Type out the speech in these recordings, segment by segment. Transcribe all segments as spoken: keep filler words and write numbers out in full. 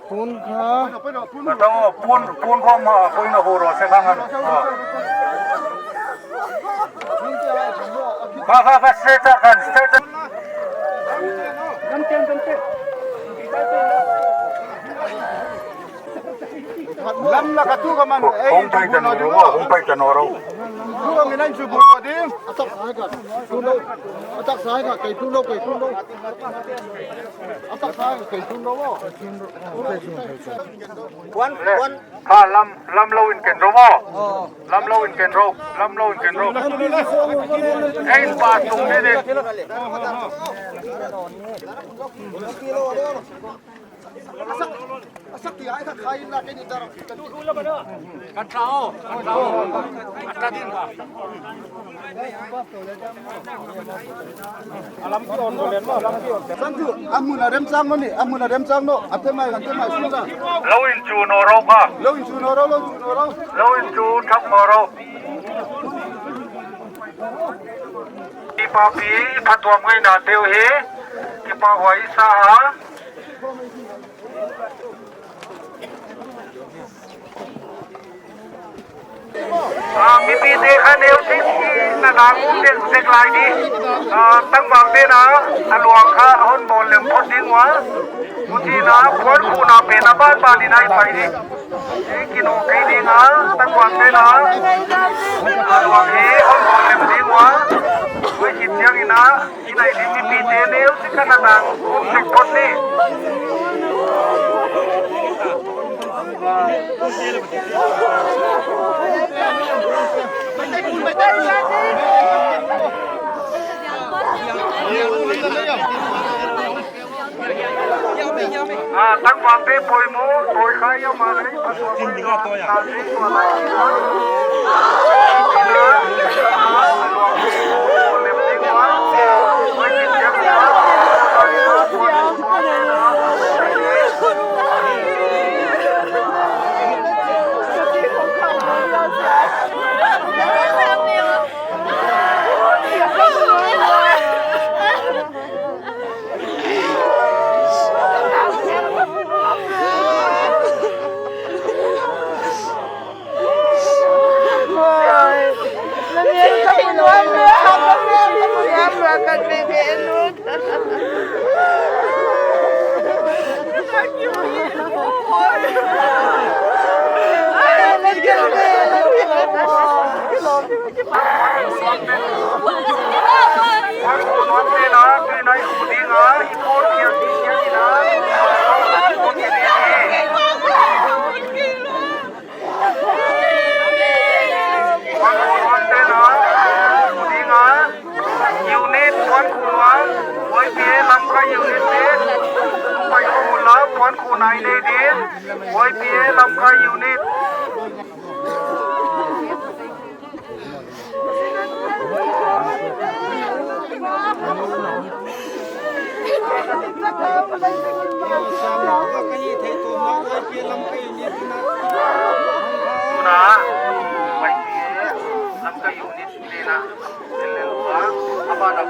Pun kha. Pun, pun, pun khawm a, pun a huro se khangan. Kha, kha, kha, stretcher khan, stretcher. Lam la ka tu ka man, eh, hong pai ta no ro, hong pai ta no ro. Tu ka min an chu bu no ding. Atak sai ka, tu lo. Atak sai ka, kei tu lo, kei tu lo. Atak sai ka, kei tu lo. Wan, wan. Ha, lam, lam lo in ken ro mo. Lam lo in ken ro, lam lo in ken ro. Ei pa tung ni ni. Kan tra o, kan tra o. Kan tra din ka. Santu, a mun a remchang no ni, a mun a remchang no, a te mai, a te mai, sun la. Lo in chu no ro ka. Lo in chu no ro, lo in chu no ro. Lo in chu thak no ro. Kipapi, phatuam ngaihna teu hi, kipahuai sa a. Ah, mipite kha neu sin na dang um dek dek lai di. Ah, tangval te na, a luang kha hon bawl lem phot ding ua. Huchi na, puan khu na pen a ban ban in a i pai di. Ei kino kei ding a, tangval te na. A luang hi hon bawl lem ding ua. Ui kit chiang in a. Inai di mipite neu si ka na dang um sek phot ni. Ah, tangval te poimoh, poimoh kha ia ma lei. Unit puan khu nai, Y P A Lamka unit te, pai khu la puan khu nai nei din, Y P A Lamka unit. Tuna, Y P A Lamka unit te na, a, mata,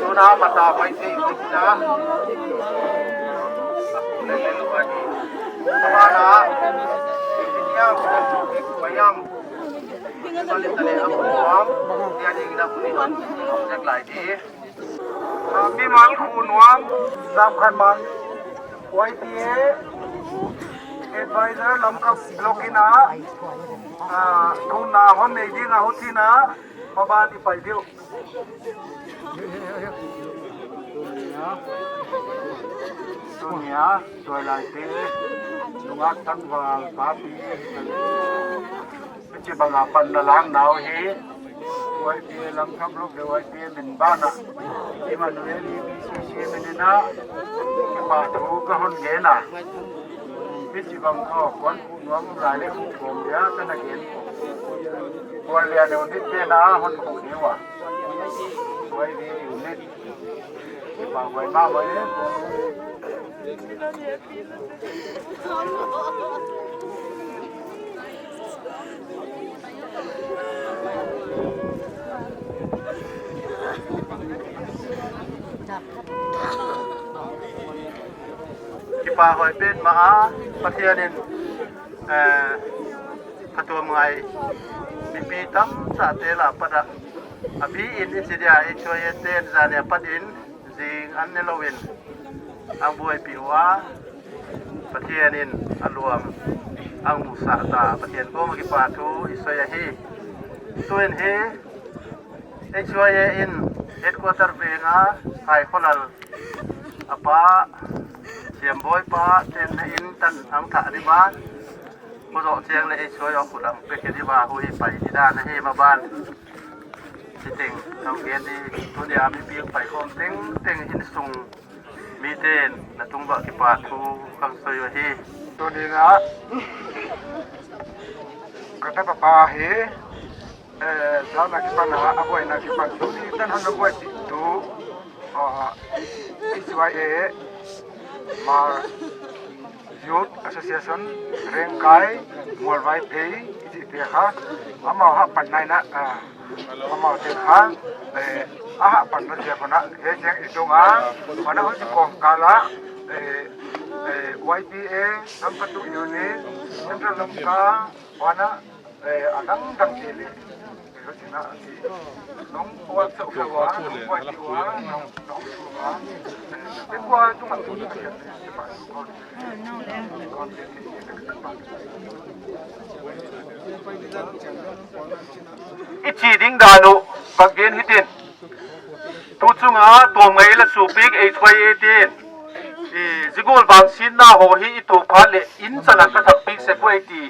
tuna mata, pai si, na. Ah, Mimal Khunuam, Zamkhanmang, Y T A Advisor, Lamka Block in a, ah, thumna hon nei ding a huchi'n a, maban i pai diu. Tunia, tuailaite, nungak tangval, papi, hichibang a panna lak nau hi, Y T A Lamka Block leh Y T A min banah, Emmanuel E B C C min in a, kipahthu ka hon gen a. Hichibang khua kuan khuh nuam lai leh khuh kawm dia ka na gen. Kuan lian unit te na hon khuh ni ua. Y T A unit. Kipahuai mahmah e. Kipahuai petmah a, Pathian in, eh, phatuam ngai mipi tamzahte lak apat a, a bi in i chi dia, i chuai e ten zan a pat in, zing an ne lou in, ang buaipih ua, Pathian in a luang ang musak ta, Pathian kawm a kipahthu i soi ahi. Tuin hi, H Y A in headquarter veng a, Hai Kholal a pa, Siambawi pa, ten na in tan ang thah di ba, Khuzoh chiang leh H Y A khut ang pek di ba, hui pai di dan ahi maban. Chiteng, tau gen di, tunia mipi pai khawm tengteng insung miten na tung uah kipahthu kang soi uhi. Tuni na, ka tapa pa hi, eh, zan a kipan a, a buaina kipan, tuni tan hon na buai tu, ah, H Y A, Mar, Youth Association, Rengkai, Mualvaiphei, i chihte kha, amau hahpanna in a, ah, amau te kha, eh, a hahpanna ziak un a, hiai chiang i tung a, huan a huchi kawmkal a, eh, eh, Y P A, Lamka Tuk Unit, Central Lamka, huan a, eh, a dangdang te leh. I chi ding dan uh, bang gen hitin. Tu chung a, tawmngai la suk piak H Y A te'n. I, zigul vangsiatna haw hi i tuh phat leh, inn chan a ka thak piak sek uhi ti.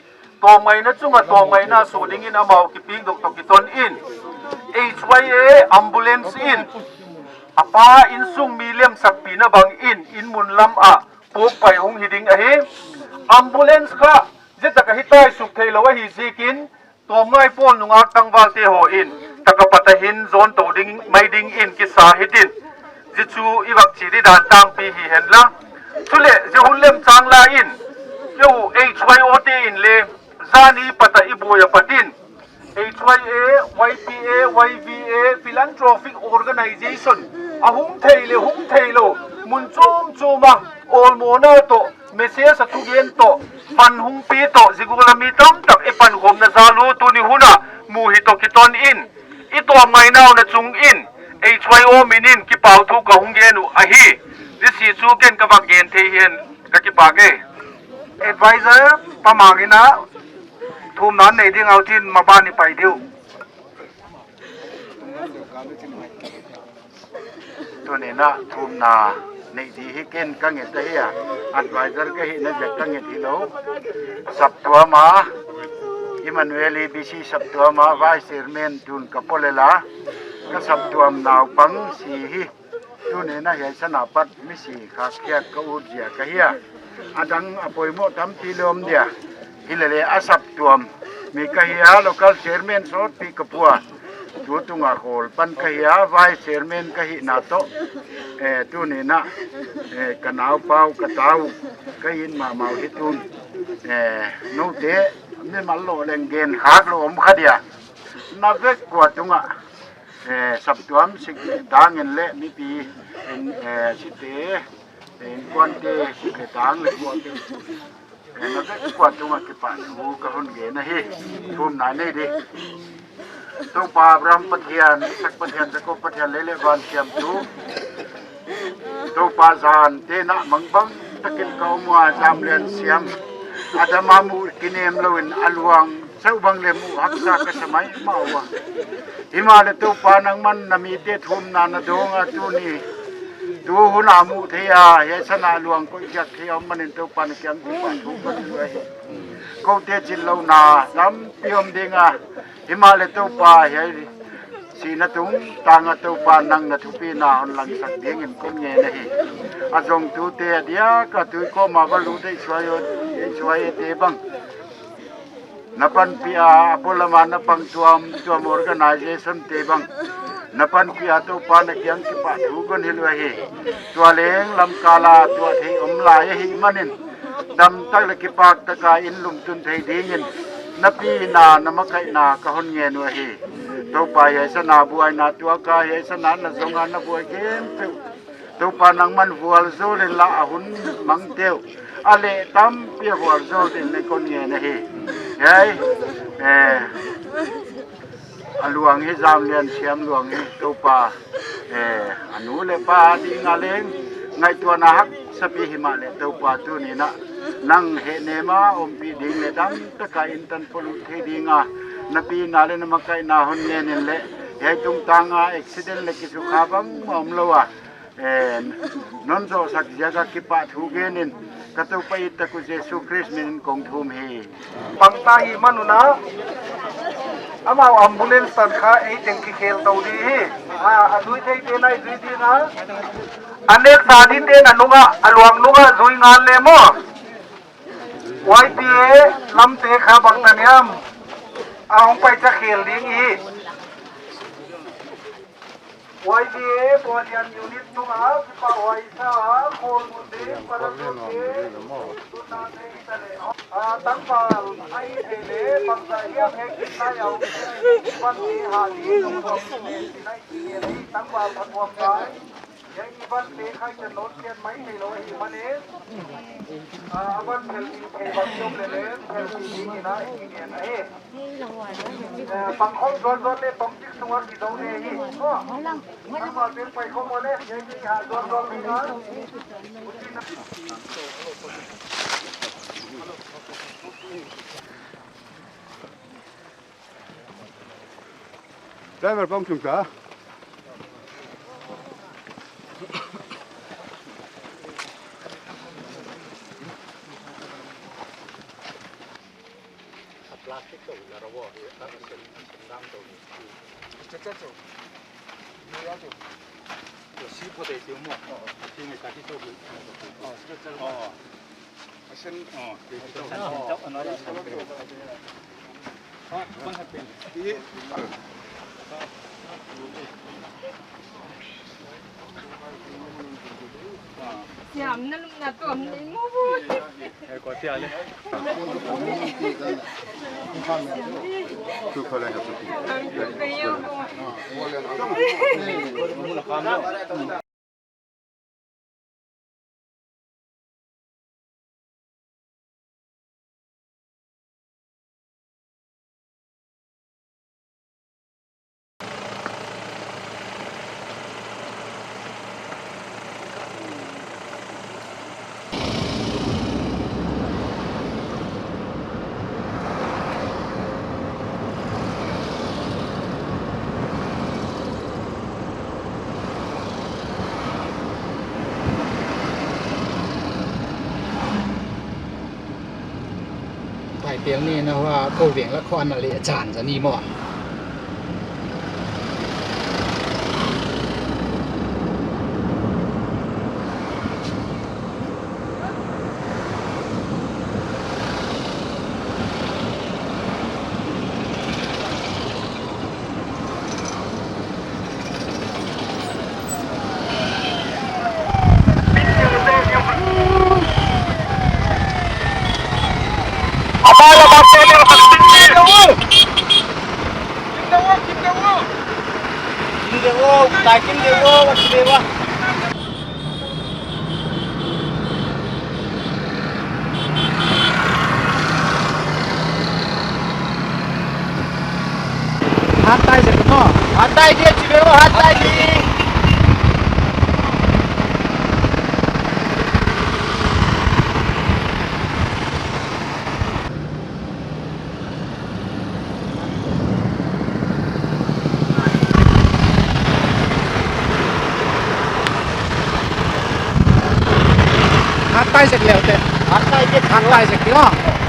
Tawmngaina chung a tawmngaina suk ding in amau kipiak dok toh kiton in, H Y A ambulance in, a pa innsung mi liamsakpihna bang in, inn mun lam a puk pai hong hi ding ahi. Ambulance kha, zia tak a hi tai suk theilou ahi ziak in, tawmngai pawl nungak tangval te haw in, tak a pat a hin zawn tou ding, mai ding in kisa hitin. Zia chu i vak chi di dan tangpi hi hen la. Chuleh, zia hun lemchang lai in, zia uh H Y O te in leh, zani pat a i buai a pat in, H Y A, Y P A, Y V A, philanthropic organization, a hung thei leh hung theilou, mun chom chom a, awlmawhna toh, message a thugen toh, fund hong pi toh, zigul a mi tamtak i pankhawmna zal uh tuni hun a, mu hi toh kiton in, i tawmngaina uh na chung in, H Y O min in kipahthu ka hong gen uh ahi. Zia si chu ken ka vak gen thei hi hen ka kipak e. Advisor, Pa Mang in a, thumna nei ding a huchi'n maban i pai diu. Tuni na thumna nei di hi ken ka nget ahi a. Advisor ka hihna ziak ka nget hilou. Saptuam a, Emmanuel E B C Saptuam a, Vice Chairman tun ka pawlel a. Ka saptuam naupang si hi. Tuni na hiai san a pat misi khak khiak ka ut ziak ahi a. A dang a poimoh tampi leh om dia. Hileleh a saptuam mi ka hi a, local chairman sawtpi ka pua. Tu tung a khawl pan ka hi a, vice chairman ka hihna toh. Eh, tuni na, eh, ka naupau, ka tau, ka inn mahmah uh hi tun. Eh, noute, mimal lou leng gen khak lou om kha dia. Na vek kua tung a. Eh, saptuam sik tang in leh mipi in, eh, site, Inkuante, le tang le kuate. Eh, na vek kuate tung a kipahthu ka hon gen ahi. Thumna nei di. Toupa Abraham Pathian, Isak Pathian, Jakob Pathian, leh leh van siam tu. Toupa zan, tena mangbang takin ka om ua, zam lian siam. Adam a mu kinem lou in a luang chauh bang le mu haksa ka sa maimah ua. Himahleh Toupa nangman na mite thumna na dong a tuni. Tu hun a mu thei a, hiai san a luang koih khiak thei a om manin Toupa na kiang kipahthu ka hon gen ahi. Koute chitlouhna tampi om ding a. Himahleh Toupa hiai sihna tungtang a Toupa nang na thupina hon langsak dingin kon ngen ahi. A zongtute a diak a tui kawm a va lut ei suai, ei suaite bang. Na panpih a, a polam a na pang tuamtuam organization te bang. Na panpih a Toupa na kiang kipahthu kon hilh uhi. Tua leng lamkal a tuah thei om lai ahih manin. Damtak leh kipak taka in lungtun thei dingin. Na pina, na makaihna ka hon ngen uhi. Toupa hiai san a buaina tuak a, hiai san a na zong a na buai khempeuh. Toupa nangman vualzawl in la a hun mang teuh. A leh tampi a vualzawl dingin kon ngen ahi. Hiai, eh, a luang hi zam lian siam luang hi Toupa. Eh, a nu leh pa ding a leng. Ngaihtuahna haksa pi himahleh Toupa tuni in a. Nang hehnem a ompih ding leh damtak a in tan polut thei ding a. Na pina leh na makaihna hon ngen in leh. Hiai tungtang a accident leh kisukha bangmah omlou a. Eh, non zoh sak ziak a kipahthu gen in, ka Toupa i tak uh Jesu Khrist min in kong thum hi. Pangta i man un a, amau ambulance tan kha ei teng kikhel tou di hi. A, a zui theite na i zui ding a. A nek sa dite na nung a, a luang nung a zui ngal le maw. Y P A lamte kha bang ta niam. A hong pai cha khel ding hi. Y P A Pualian unit tunga kipahhuai sa a, Kholmun te, Paramount te, tuna te i ta le. A, tangval a i thei le, bangzah hiam hek in lai au. Van te ha di, nung kong te, sinai ti le, tangval phathuam kai. Hiai i van te khai chan non kian mai thei lou hi mane. A, van thel ding thei bang yom le le, thel ding ding in a, i ngen a e. Eh, pangkhawm zualzual le pangtik sunga kizou le hi. Pangkhawm le, eh, eh, ha zualzual le ha. Driver pang tung ta. A plastic toh la raw, a sen, a sen dang toh. Cha cha cho. Ni ya cho. Yo si po de ti mo. Oh. Ti ni ka ti to. Oh, cha cha. Oh. A sen. Oh, ti to. Oh. Ah, kon ha pen. Ti. Siam na lum na tuam ni mu bu. Paipel ni na hua ko veng la khuan na le chan za ni maw. Hatai zek leute. Hatai zek maw.